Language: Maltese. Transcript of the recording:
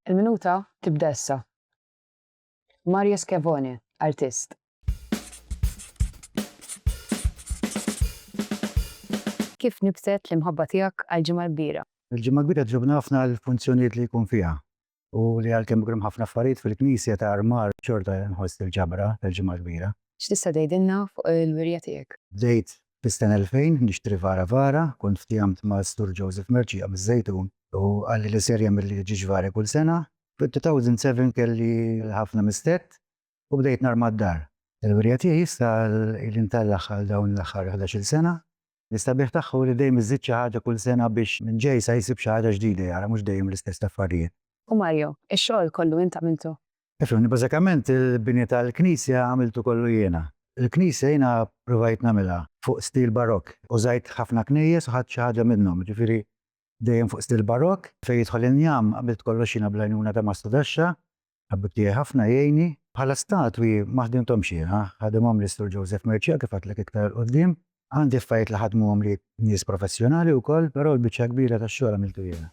Il-minuta tibda issa. Mario Schiavone, artist. Kif nibtet l-imħabba tiegħek għall-Ġimgħa l-Kbira? Il-Ġimgħa l-Kbira togħġobna ħafna għall-funzjonijiet li jkun fiha. U li għalkemm ikun hemm ħafna affarijiet fil-knisja ta' armar xorta nħoss il-ġabra tal-Ġimgħa l-Kbira. X'tista' tgħidilna fuq il-wirja tiegħek? Bdejt fis-sena 2000 nixtri vara vara, kont ftiehamt ma' Sur Joseph Mercieca miż-Żejtun u qalli li ser jagħmilli ġiex vari kull sena. Fit-2007 kelli ħafna mistett u bdejt narma d-dar. Il-wirja tiegħi issa ili ntellagħha għal dawn l-aħħar ħdax-il sena. L-istabiħ tagħha hu li dejjem iżżid xi ħaġa kull sena biex min ġej sa jsib xi ħaġa ġdida jara mhux dejjem l-istess affarijiet. U Mario, ix-xogħol kollu int għamiltu? Ifhimni, bażikament il-bini tal-knisja għamiltu kollu jiena. Il-knisja jiena ppruvajt nagħmilha fuq stil barokk. Użajt ħafna knejjes u ħadt xi ħaġa minnhom, jiġifieri dejjem fuq stil barokk. Fejn jidħol injam għamilt kollox jiena bl-għajnuna ta' mastudaxxa. Ħabib tiegħi ħafna jgħinni. Bħala statwi ma ħdimthomx jiena, ħadimhomli s-Sur Joseph Mercieca kif għedtlek iktar 'il quddiem. Għandi affarijiet li ħadmuhomli nies professjonali wkoll, però l-biċċa kbira tax-xogħol għamiltu jiena.